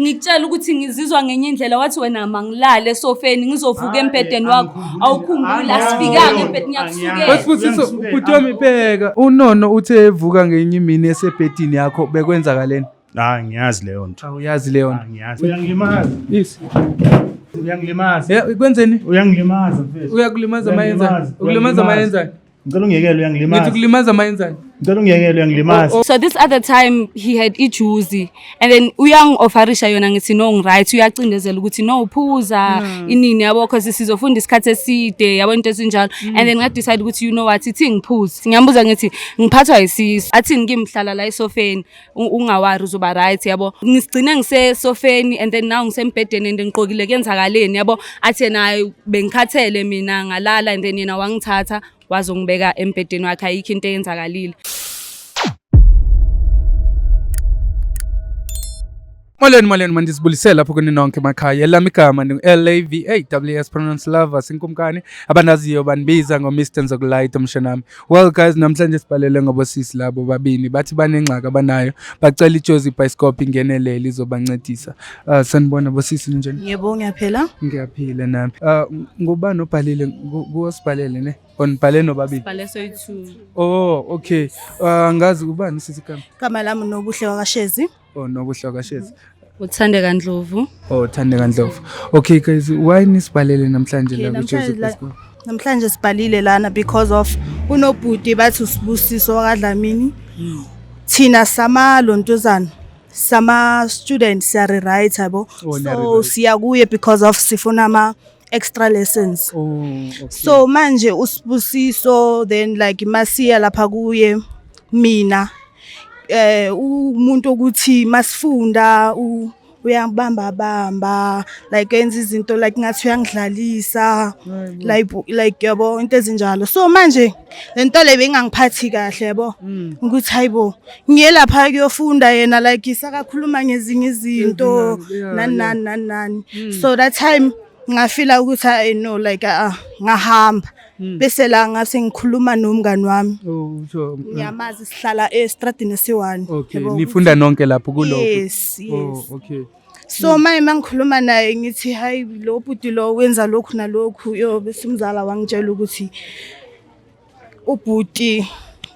Ngikutshela ukuthi ngizizwa ngenye indlela, wathi wena mangilale esofeni, ngizovuka Hayi, embhedeni wakho. angikhumbuli. Awukhumbuli, Angiyazi asifikanga leyo embhedeni, nto, ngiyakusukela. angiyazi. Wesibusiso, Uyangisukela. bhuti wami, bheka uNono uthe evuka ngenye imini esebhedini yakho, bekwenzakaleni? Hayi, ngiyazi leyo nto. Awuyazi leyo nto? Angiyazi. Uyangilimaza. Yes. Uyangilimaza. Yeah, kwenzeni? Uyangilimaza mfethu. Uyakulimaza mayenzani? Uyangilimaza. Ukulimaza mayenzani? Ngicela ungiyekele, Ngithi uyangilimaza. ukulimaza mayenzani? Ngicela ungiyekele, uyangilimaza. So this other time he had ijuice and then uyangi-offerisha yona, ngithi no, ngi-right. Uyacindezela ukuthi no, phuza inini, yabo, cause sizofunda isikhathi eside, yabo, into ezinjalo. And then nga-decide ukuthi, you know what, ithi ngiphuze. Ngiyambuza ngithi ngiphathwa yisisu, athi ngimhlala la esofeni, ungawari, uzoba right, yabo. Ngisigcine ngisesofeni and then now ngisembhedeni and ngiqokile, kuyenzakaleni, yabo. Athi yena, "Hayi, bengikhathele mina, ngalala," and then yena wangithatha wazongibeka embhedeni wakhe, ayikho into eyenzakalile. Molweni, molweni, mandisibulisele lapho kuni nonke emakhaya. Elami igama ndingu-Lavaws, pronounce Lovers inkumkani. Abandaziyo bandibiza ngo-Mr Nzokulayita umshanami. Well guys, namhlanje sibhalele ngobosisi labo babini, bathi banengxaki abanayo, bacela iJozi Bioscope ingenelele izobancedisa. Sanibona bosisi, ninjani? Yebo, ngiyaphila. Ngiyaphila nami. Ngubani obhalile? Kuwosibhalele ne? Onibhale nobabili? Sibhale soyi-two. Oh, okay. Ngazi ubani sisi igama? Igama lami Nobuhle wakaShezi. Oh, Nobuhle kaShezi. Uthandeka Ndlovu. Oh, Thandeka Ndlovu. Okay guys, why nisibhalele namhlanje Okay, la namhlanje kuJozi Bioscope? Namhlanje sibhalile lana because of unobhuti bathi uSibusiso wakaDlamini. Thina sama lontuzana sama students siya rewrite, yabo. Oh, So niya-rewrite. siya kuye because of sifuna ama extra lessons. Oh, okay. So manje uSibusiso then like masiya lapha kuye, mina umuntu ukuthi masifunda uyangibamba bamba, like enza izinto like ngathi uyangidlalisa, like yabo, into ezinjalo. So manje lento le bengangiphathi kahle, yabo, ukuthi hayibo, ngiye lapha kuyofunda, yena like isakakhuluma ngezinye izinto nani nani nani nani. So that time ngafila ukuthi I no, like ah, ngahamba, bese la ngase ngikhuluma nomngani wami. Oh, so Ngiyamazi, sihlala estradini esi-one. Okay, Yabo. nifunda nonke lapho kuloko. Yes. Oh, okay. So manje mangikhuluma naye ngithi hayi, lo bhuti lo wenza lokhu nalokhu, yo, bese umzala wangitshela ukuthi ubhuti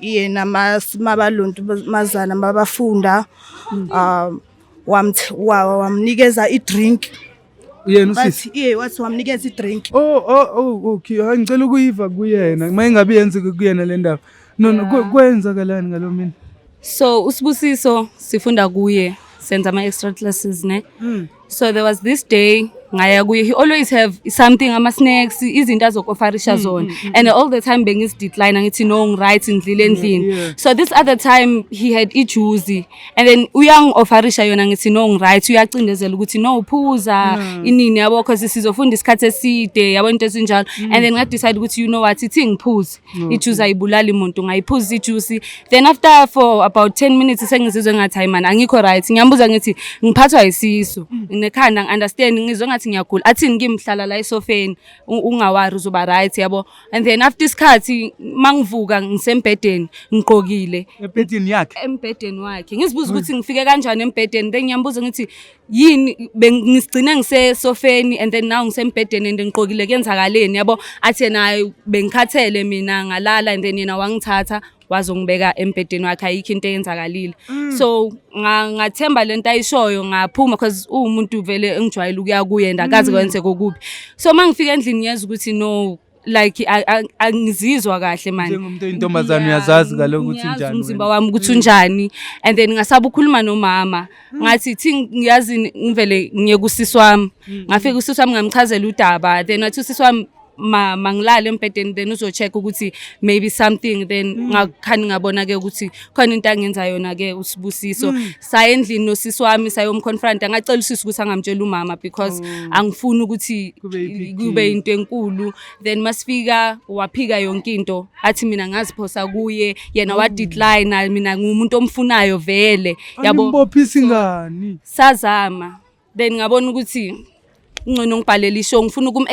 yena mabalontu mazana mabafunda, wamnikeza i-drink. Yena usisi. Bathi iye, wathi wamnikeza i-drink. Oh, okay. Hayi, ngicela ukuyiva kuyena. Mayingabe yenzeke kuyena le ndaba. No, kwenzakalani ngalo mina? So uSibusiso sifunda kuye, senza ama extra classes ne. So there was this day ngaya kuye, he always have something, ama snacks, izinto azoku-offerisha zona, and all the time bengisi-decline, ngithi no, ngi-right, ngidlile endlini. So this other time he had ijuice and then uyangi-offerisha yona, ngithi no, ngi-right. Uyacindezela ukuthi no, phuza inini, yabo, cause sizofunda isikhathi eside, yabo, into ezinjalo. And then nga-decide ukuthi, you know what, ithi ngiphuze ijuice, ayibulali muntu. Ngayiphuza ijuice, then after for about 10 minutes sengizizwe ngathi hayi man, angikho right. Ngiyambuza ngithi ngiphathwa yisisu nekhanda, ngi-understand, ngizwe ngathi ngiyagula. Athi ngimhlala la esofeni, ungawari, uzoba right, yabo. And then after isikhathi mangivuka ngisembhedeni, ngiqokile. Ebhedini yakhe. Embhedeni wakhe. Ngizibuza ukuthi ngifike kanjani embhedeni. Then ngiyambuza ngithi yini, bengisigcine ngisesofeni and then now ngisembhedeni and ngiqokile, kuyenzakaleni, yabo. Athi yena, "Hayi, bengikhathele mina, ngalala," and then yena wangithatha wazongibeka embhedeni wakhe, ayikho into eyenzakalile. So ngathemba lento ayishoyo, ngaphuma because uwumuntu vele engijwayele ukuya kuye and akazi kwenzeka okubi. So mangifika endlini ngiyeza ukuthi no, like angizizwa kahle man. Njengomuntu oyintombazane uyazazi kaloku ukuthi Ngiyazi unjani umzimba wena. wami ukuthi unjani, and then ngasaba ukukhuluma nomama. Ngathi thi ngiyazi, ngivele ngiye kusisi wami. Ngafika usisi wami, ngamchazela udaba, then wathi usisi wami ma mangilale embhedeni, then uzo-check ukuthi maybe something. Then ngakhani ngabona ke ukuthi khona into angenza yona ke uSibusiso. Saya endlini nosisi wami, sayom-confront. Ngacela usisi ukuthi angamtshela umama because angifuni ukuthi Kube i-big kube deal. into enkulu. Then masifika waphika yonke into, athi mina ngaziphosa kuye, yena wa-decline, mina ngumuntu omfunayo vele, yabo. Animbophisi ngani? Sazama, then ngabona ukuthi ngcono ngibhalele ishow, ngifuna ukum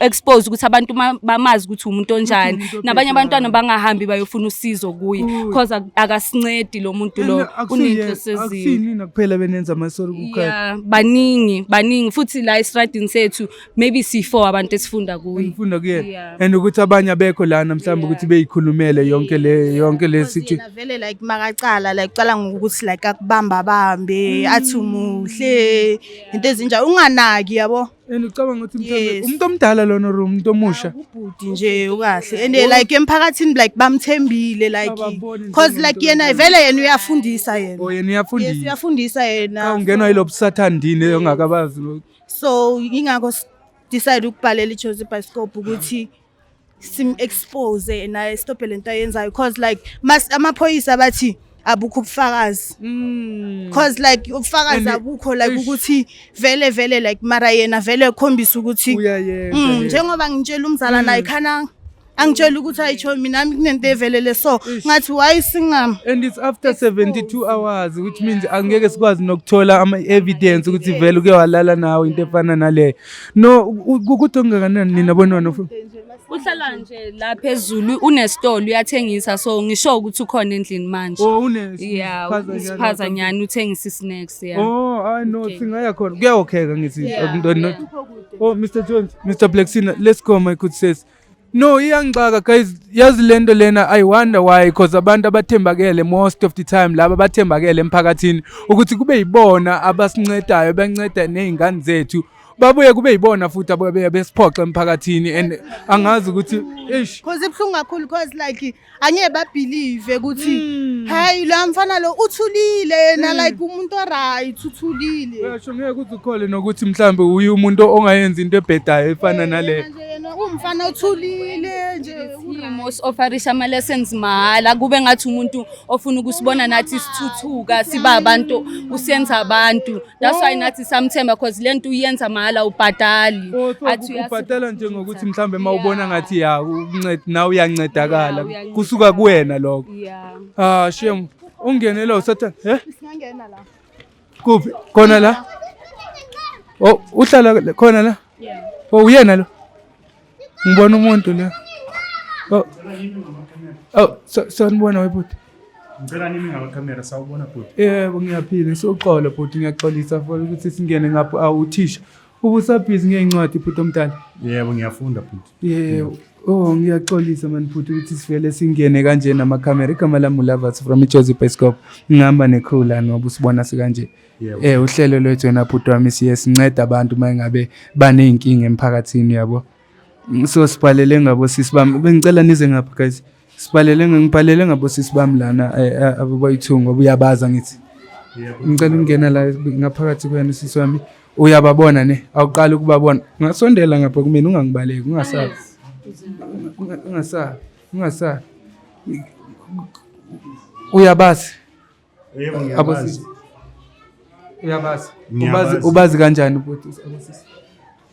expose ukuthi abantu bamazi ukuthi umuntu onjani, nabanye abantwana bangahambi bayofuna usizo kuye, because akasincedi lo muntu lo, unenhloso ezimbi. Akusiyini kuphela benenza amasori kukhaya? Yeah, baningi, baningi futhi la estradini sethu, maybe si-four abantu esifunda kuye. Ngifunda kuyena. Yeah. And ukuthi abanye abekho lana mhlawumbe ukuthi beyikhulumele yonke le sithi. Yena vele like makacala, like cala ngokuthi like akubamba bambe, athi umuhle, into ezinjalo, unganaki, yabo. And ucabanga ukuthi mhlawumbe Yes. umuntu omdala lona or umuntu omusha? Ubhuti nje ukahle, and like emphakathini like bamthembile, like Ababoni cause like njengomuntu. Yena vele yena uyafundisa yena. O, yena Yes. uyafundisa? Uyafundisa yena. Ungenwa yilo busathandini ongakabazi. So ingakho decide ukubhalela iJozi Bioscope ukuthi sim expose naye, stop lento ayenzayo, cause like mas amaphoyisa bathi abukho ubufakazi, cause like ubufakazi And abukho like eish. ukuthi vele vele like, mara yena vele ukhombisa ukuthi Uyayenza le. Njengoba ngitshela umzala naye khana angitshela ukuthi ayitsho mina kunento evelele, so ngathi why singa And it's after 72 hours, which means angeke sikwazi nokuthola ama-evidence ukuthi vele uke walala nawe, into efana naleyo. No, kukude okungakanani nina bonwana? Uhlala nje la phezulu, unesitolo, uyathengisa, so ngisho ukuthi ukhona endlini manje. Oh, une Yeah, isiphazanyana, uthengisa i-snacks, yeah. Oh, I know. Okay. Singaya khona, kuyawokheka ngithi. Yeah, Not. Oh, Mr Jones, Mr Blacksina, let's go, my good sis. No, iyangixaka guys, yazi lento lena. I wonder why, because abantu abathembakele most of the time, laba abathembakele emphakathini ukuthi kube yibona abasincedayo, banceda nezingane zethu, babuye kube yibona futhi ababuye besiphoxa emphakathini, and angazi ukuthi eish. Cause ibuhlungu kakhulu, cause like angeke babelieve ukuthi hayi, lo mfana lo uthulile yena, like umuntu oright uthulile. Uyasho, ngeke uze ukhole nokuthi mhlambe uye umuntu ongayenza into ebhedayo efana nale. Yena nje, yena umfana othulile nje. Offerisha ama-lessons mahhala, kube ngathi umuntu ofuna ukusibona nathi sithuthuka, siba abantu, usenza abantu. That's why nathi samthemba, cause le nto uyenza mahhala, ubhadali. Oh, so Athi ubhadala nje ngokuthi mhlambe uma ubona ngathi ya unced nawe uyancedakala. Yeah, uyancedakala. Kusuka kuwena lokho. Yeah. Ah, shame, ungenela usathane, eh. Singangena la. Kuphi khona la? Oh, uhlala khona la? Yeah. Oh, uyena lo, ngibona umuntu la. Oh, so sanibona webhuti. Ngicela nimi ngamakhamera, sawubona bhuti. Yebo, ngiyaphila, soxolo bhuti, ngiyaxolisa for ukuthi singene ngapho. Awuthisha, ubusabhizi ngey'ncwadi, bhuti omdala? Yebo, ngiyafunda bhuti. Yebo. Oh, ngiyaxolisa mani bhuti ukuthi sivele singene kanje namakhamera. Igama lami uLavas from iJozi Bioscope. Ngihamba necrew la ngoba usibona sikanje. Yebo. Uhlelo lwethu wena bhuti wami, siye sinceda abantu uma ngabe baney'nkinga emphakathini, yabo. So sibhalele ngabo sisi bami. Bengicela nize ngapha guys. Sibhalele, ngibhalele ngabo sisi bami lana, abayi-two, ngoba uyabaza ngithi. Yebo. Ngicela ukungena la ngaphakathi kwena, sisi wami. Uyababona ne? Awuqali ukubabona. Ungasondela ngapha kumina, ungangibaleki, ungasabi. Ungasabi, ungasabi. Uyabazi? Yebo, ngiyabazi. Abosisi. Uyabazi? Ngiyabazi. Ubazi kanjani bhuti abosisi?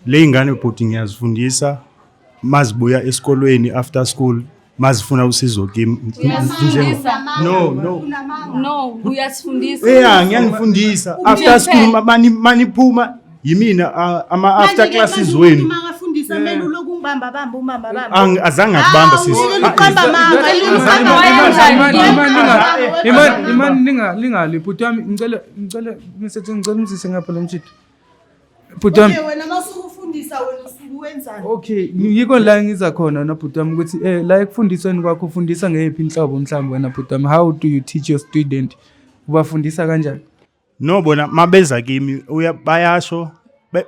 Le ingane bhuti ngiyazifundisa, mazibuya esikolweni after school, mazifuna usizo kimi. Uyasifundisa? No. No, uyasifundisa. Yeah, ngiyanifundisa after school, maniphuma yimina ama after classes wenu. Makafundisa kumele uloku ungibamba bamba, umbamba bamba. Azange akubamba sisi. Uqamba amanga, Imani, imani, imani, imani, lingali bhuti wami, ngicela Mr. ngicela umzise ngapha lo mshito. Bhuti wami. Okay, wena masuke ufundisa, wena usuke wenzani? Okay, yiko la ngiza khona na bhuti wami, ukuthi la ekufundisweni kwakho ufundisa ngeyiphi inhlobo mhlawumbe wena bhuti wami? How do you teach your student? Ubafundisa kanjani? No, bona mabeza kimi uya bayasho,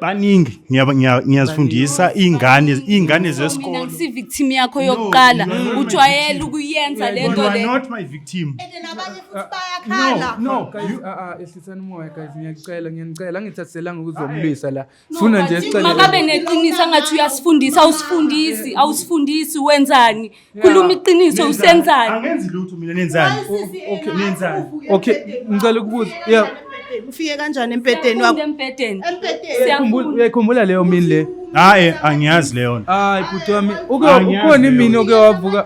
baningi, ngiyazifundisa ingane Mina zesikolo. ngisi-victim yakho yokuqala, ujwayele ukuyenza le You nto are le. not my victim. And nabanye futhi bayakhala. No guys, ehlisani umoya guys, ngiyacela, ngiyanicela, angithathiselanga ukuzomlwisa la. Sifuna nje sicele. Makabe neqiniso, angathi uyasifundisa, awusifundisi, awusifundisi. Wenzani? Khuluma iqiniso, usenzani? Angenzi lutho mina, nenzani? Okay, nenzani? Okay, ngicela ukubuza. Yeah. Ufike kanjani embhedeni wakho? Siyafunda embhedeni. Embhedeni. Siyafunda. Uyayikhumbula leyo mini le? Hayi, angiyazi leyo nto. Hayi bhuti wami, uke Angiyazi ukhona leyo imini nto. oke wavuka.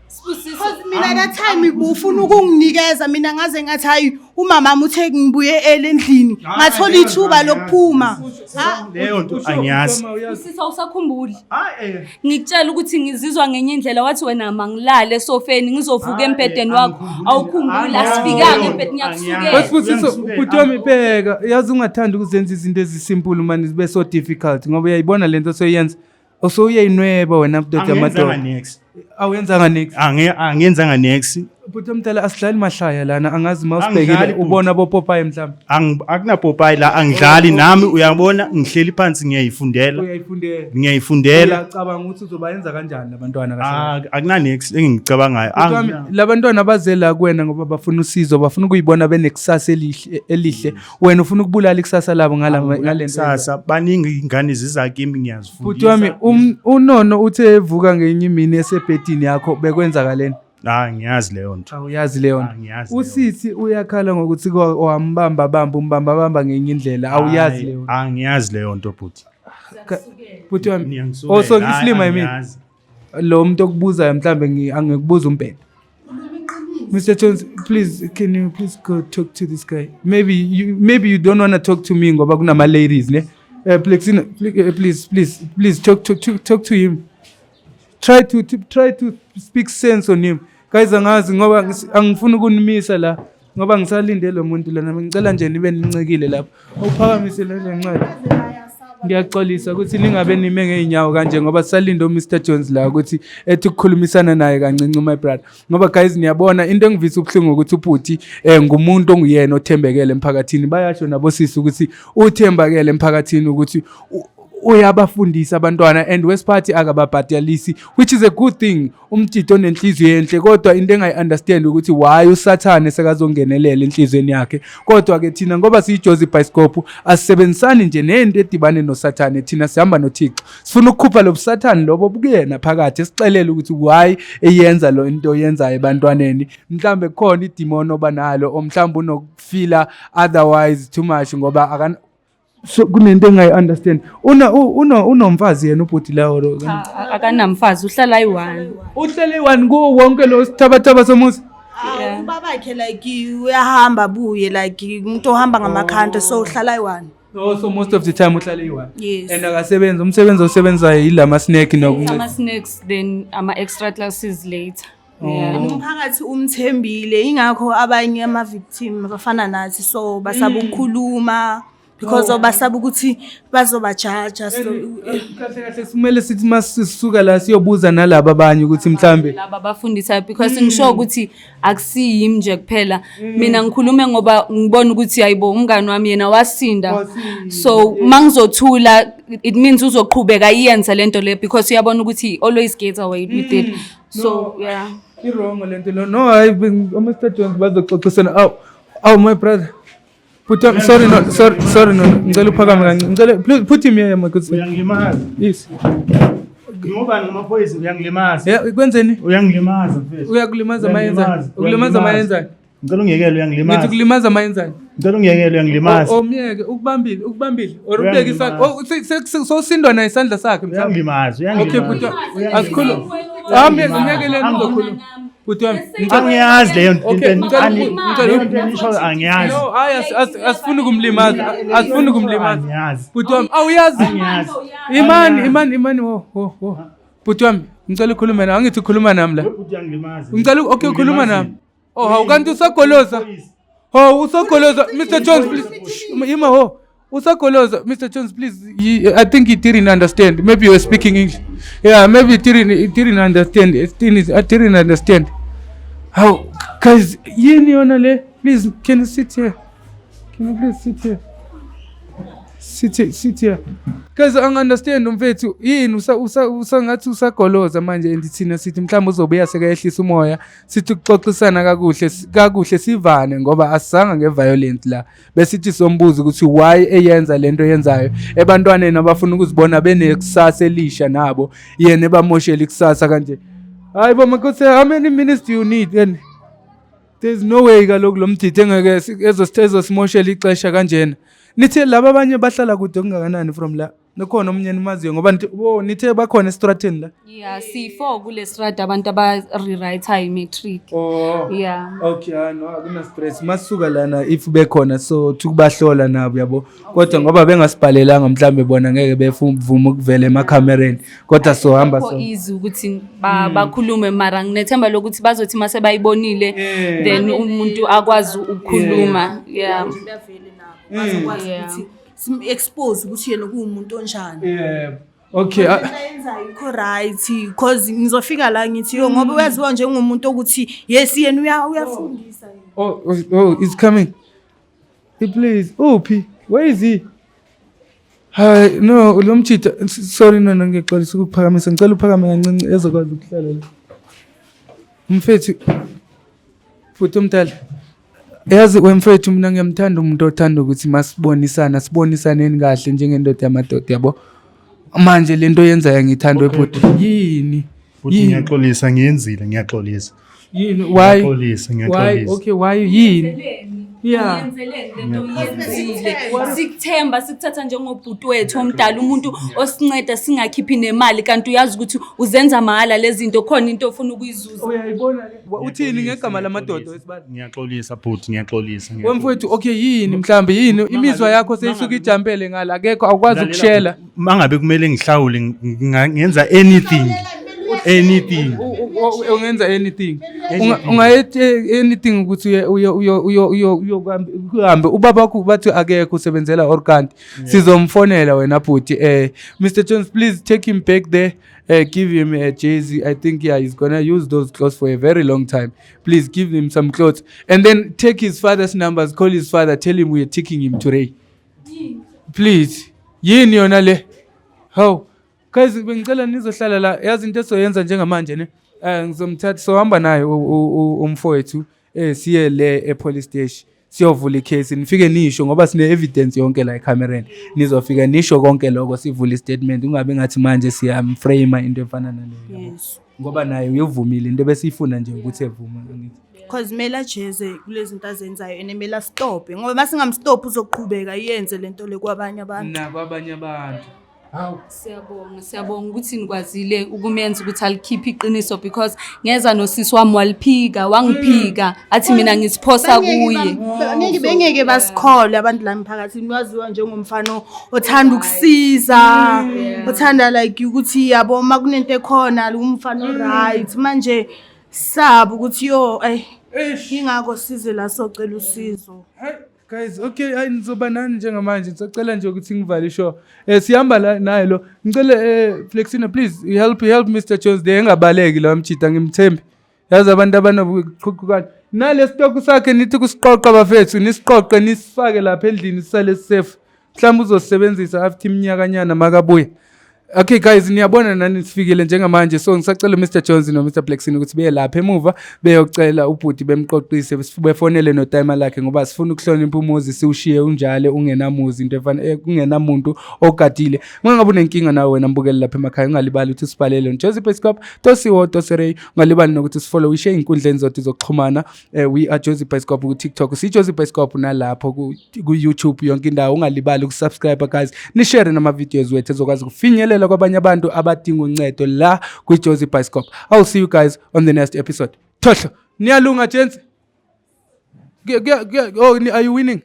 Sibusiso. Cause Mina that time ubufuna ukunginikeza mina, ngaze ngathi hayi, umama wami uthe ngibuye ele endlini, ngathola ithuba lokuphuma. Ha? Leyo nto angiyazi. Sisa, usakhumbuli ngikutshela ukuthi ngizizwa ngenye indlela, wathi wena mangilale esofeni, ngizovuka embhedeni wakho. Awukhumbuli? Asifikanga embhedeni, ngiyakusukela. Wesibusiso, bhuti wami, bheka, yazi ungathanda ukuzenza izinto ezisimple mani zibe so difficult, ngoba uyayibona lento osoyenza, osowuyayinweba wena ndoda Angiyenzanga yamadoda. next. Awuyenzanga next. Angiyenzanga next. Bhuti omdala, asidlali mahlaya lana, angazi ma Angidlali, usibhekile bhuti. ubona bopopayi mhlawumbe. Akunapopayi la, angidlali nami, uyabona ngihleli phansi ngiyayifundela. Uyayifundela. Ngiyayifundela. Uyacabanga ukuthi uzobayenza kanjani labantwana kahle? Ah, akuna next engicabangayo. Bhuti wami, labantwana baze la kuwena ngoba bafuna usizo, bafuna ukuyibona benekusasa elihle elihle. Wena ufuna ukubulala ikusasa labo ngale nto. Sasa baningi ingane ziza kimi, ngiyazifundisa. Bhuti wami, uNono uthe evuka ngenye imini esebhedini yakho, bekwenzakaleni? Ah, ngiyazi leyo nto. Awuyazi leyo nto? Angiyazi leyo. Usisi uyakhala ngokuthi wambamba bamba, umbamba bamba ngenye indlela, awuyazi leyo nto? Angiyazi leyo nto, bhuti. Bhuti wami, Niyangisukela. oh, so Hayi, isilima, I mean. angiyazi. Lo muntu okubuzayo mhlambe angikubuza umbhede. Mr. Jones, please, can you please go talk to this guy? Maybe you don't want to talk to me ngoba kunama ladies, ne? Plexina, please, please, please talk to him. Try to speak sense on him. Guys, angazi ngoba angifuni ukunimisa la ngoba ngisalinde lo muntu lana. Ngicela nje nibe nincikile lapho. Awuphakamise le ncwadi. Ngiyaxolisa ukuthi ningabe nime ngey'nyawo kanje ngoba sisalinde uMr Jones la ukuthi ethi ukukhulumisana naye kancinci, my brother. Ngoba guys, niyabona into engivisa ubuhlungu ukuthi ubhuti ngumuntu onguyena othembekele emphakathini. Bayasho nabosisi ukuthi uthembakele emphakathini, ukuthi uyabafundisa abantwana and wesiphathi akababhadalisi, which is a good thing. Umtito onenhliziyo enhle, kodwa into engayi-understand ukuthi why usathane sekazongenelela enhliziyweni yakhe. Kodwa-ke thina ngoba siyiJozi Bioscope, asisebenzisani nje nento edibane nosathane. Thina sihamba noThixo, sifuna ukukhupha lo busathane lobo bukuyena phakathi, sixelele ukuthi why eyenza lo into oyenzayo ebantwaneni. Mhlambe kukhona idimoni oba nalo, or mhlawumbe unokufila otherwise too much ngoba akan so kunento engayi-understand. Una unomfazi yena ubhuti lawo lo? Cha, akanamfazi, uhlala ayi-one. Uhlele one kuwo wonke lo sithabathaba somuzi? Ah, ubabakhe like uyahamba abuye, like umuntu ohamba ngamakhanta, so uhlala ayi-one. Oh, so most of the time uhlale eyi-one? Yes. And akasebenzi? Umsebenzi osebenzayo yilama snack nokunceda? Ama-snacks, then ama-extra classes later, yeah. Umphakathi umthembile, ingakho abanye ama-victim abafana nathi so basaba ukukhuluma because of basaba ukuthi bazobajaja, so Kahle kahle simele sithi masisuka la siyobuza nalaba abanye ukuthi mhlambe Laba abafundisayo, because ngisho ukuthi akusiyimi nje kuphela. Mina ngikhulume ngoba ngibona ukuthi hayibo, umngani wami yena wasinda. Wasinda, So mangizothula, it means uzoqhubeka iyenze lento le because uyabona ukuthi he always gets away with it, so No. yeah. I-wrong lento lo. No, hayi, o-Mr Jones bazoxoxisana. Aw, aw, my brother. Put up, sorry, no, sorry, sorry, no, no. Ngicela uphakame kancane. Ngicela, please put him here, my good sir. Uyangilimaza. Yes. Ngoba ngamaphoyisa, uyangilimaza. Yeah, kwenzeni? Uyangilimaza, mfethu. Uyakulimaza mayenzani? Uyangilimaza. Ukulimaza mayenzani? Ngicela ungiyekele. Ngithi Uyangilimaza. ukulimaza mayenzani? Ngicela ungiyekele, uyangilimaza. Omyeke, ukubambile, ukubambile. Or ubeke isandla. Uyangilimaza. Oh, sosindwa naye isandla sakhe mhlawumbe. Uyangilimaza. Okay, Uyangilimaza. bhuti. Asikhulu. Ah, myeke, myeke uzokhuluma. Bhuti wami, ngicela Angiyazi leyo nto. Okay, Leyo nto enishoyo angiyazi. No, hayi, asifuni kumlimaza. Asifuni kumlimaza. Angiyazi. Bhuti wami, awuyazi? Angiyazi. Imani, imani, imani, wo, wo, wo. Bhuti wami, ngicela ukhulume nawe. Angithi ukhuluma nami la. Bhuti, uyangilimaza. Ngicela, okay, ukhuluma nami. Oh, hawu, kanti usagoloza. Oh, usagoloza. Mr. Jones, please. Ima ho. Usagoloza. Mr. Jones, please. I think he didn't understand. Maybe you were speaking English. Yeah, maybe he didn't understand. I didn't understand. How, guys, yini yona le? Please, can you sit here? Can you please sit here? Sit here, sit here. Guys, angi-understand umfethu yini usangathi usagoloza manje, and thina sithi mhlawumbe uzobuya sekayehlisa umoya, sithi ukuxoxisana kakuhle kakuhle sivane, ngoba asizanga nge-violent la. Besithi sombuza ukuthi why eyenza lento eyenzayo ebantwaneni abafuna ukuzibona benekusasa elisha nabo, yena ebamoshela ikusasa kanje. Hayi bo, makhosi, how many minutes do you need? And there's no way kaloku lo mdidi engeke ezosimoshela ixesha kanjena. Nithi laba abanye bahlala kude okungakanani from la? Nokhona omunye nimaziyo ngoba bo nithe bakhona estrateni la. Yeah, C4 kule strata abantu aba-rewrite i-matric. Oh. Yeah. Okay, hayi no, akuna stress. Masuka lana if bekhona so thukubahlola nabo, yabo. Kodwa ngoba bengasibhalelanga, mhlambe bona ngeke bevume ukuvela emakhamereni. Kodwa sohamba Akukho so. easy ukuthi bakhulume, mara nginethemba lokuthi bazothi mase bayibonile, then umuntu akwazi ukukhuluma. Yeah. Bavele nabo bazokwazi ukuthi sim-expose ukuthi yena kuwumuntu onjani. Yeah. Okay. Into ayenzayo ikho right, cause ngizofika la ngithi yo, ngoba uyaziwa njengomuntu okuthi yes, yena uyafundisa yena. Oh, he's coming. Hey, please. Oh, P. Where is he? Hayi, no, lo mjita, sorry, no, ngiyaxolisa ukuphakamisa. Ngicela uphakame kancinci ezokwazi ukuhlala la. Mfethu, futhi omdala. Yazi wemfethu, mina ngiyamthanda umuntu othanda ukuthi masibonisana, sibonisaneni kahle njengendoda yamadoda, yabo. Manje lento yenzayo ngithanda, webhuti. Yini? Futhi Yini? ngiyaxolisa, ngiyenzile, ngiyaxolisa. Yini? Why? Ngiyaxolisa, Why? ngiyaxolisa. Okay, why, yini? Yeah. Uyenzeleni lento uyenzile? Sikuthemba, sikuthatha njengobhuti wethu omdala, umuntu osinceda singakhiphi nemali, kanti uyazi ukuthi uzenza mahhala lezi zinto, khona into ofuna ukuyizuza. Uyayibona ke. Uthini ngegama lamadoda wesibali? Ngiyaxolisa bhuti, ngiyaxolisa. Wemfowethu, okay, yini mhlambe, yini imizwa yakho seyisuka ijampele ngala, akekho awukwazi ukushela. Mangabe kumele ngihlawule, ngenza anything. Anything. Ungenza anything. Ungayethi anything ukuthi uye uye uye uye uye uyokuhambe ubaba wakho bathi akekho, usebenzela or kanti sizomfonela wena bhuti. Mr Jones, please take him back there. Give him a jersey. I think, yeah, he's gonna use those clothes for a very long time. Please give him some clothes and then take his father's numbers, call his father, tell him we are taking him today. Please. Yini yona le? Hawu. Guys, bengicela nizohlala la. Yazi into esoyenza njengamanje ne. Ngizomthatha, sohamba naye umfowethu siye le e police station. Siyovula icase, nifike nisho ngoba sine evidence yonke la ekamereni. Nizofika nisho konke lokho, sivule istatement, ungabe ngathi manje siyamframe into efana naleyo, yabo. Yes. Ngoba naye uyovumile into ebesiyifuna nje ukuthi evume, angithi. Cause kumele ajeze kulezi zinto azenzayo and kumele astophe, ngoba masingamstop uzoqhubeka iyenze lento le kwabanye abantu. Nakwabanye abantu. Hawu. Siyabonga, siyabonga ukuthi nikwazile ukumenza ukuthi alikhiphe iqiniso, because ngeza nosisi wami waliphika, wangiphika, athi mina ngisiphosa kuye. Angeke, bengeke basikhole abantu la emphakathini, waziwa njengomfana othanda ukusiza, othanda like ukuthi yabo uma kunento ekhona, umfana right. Manje saba ukuthi yo, eh, ingakho size la socela usizo. Hey guys, okay, hayi, nizoba nani njengamanje. Ngisacela nje ukuthi ngivale ishow. Sihamba la naye lo. Ngicela Flexina, please help Mr Jones there, engabaleki lo mjita, ngimthembi. Yazi abantu abanobuqhuqukana. Nale stock sakhe nithi kusiqoqa bafethu, nisiqoqe nisifake lapha endlini sisale safe. Mhlawumbe uzosebenzisa after iminyakanyana makabuya. Okay guys, niyabona nani sifikile njengamanje, so ngisacela Mr Jones no Mr Blackson ukuthi beye lapha emuva beyocela ubhuti, bemqoqise, befonele notimer lakhe, ngoba sifuna ukuhlonipha umuzi, siwushiye unjalo ungenamuzi, into efana kungenamuntu ogadile. Ungangabe unenkinga nawe wena mbukeli lapha emakhaya, ungalibali ukuthi usibhalele Jozi Bioscope tosiwo tosirey. Ungalibali nokuthi sifollowishe ey'nkundleni zethu zokuxhumana. We are Jozi Bioscope ku-TikTok, sijozi Bioscope nalapho ku-YouTube, yonke indawo. Ungalibali ukusubscribe guys, nishare nama-videos wethu ezokwazi ukufinyelela kwabanye abantu abadinga uncedo la kwi-Jozi Bioscope. I'll see you guys on the next episode. Thohlo, niyalunga gents. Oh, are you winning?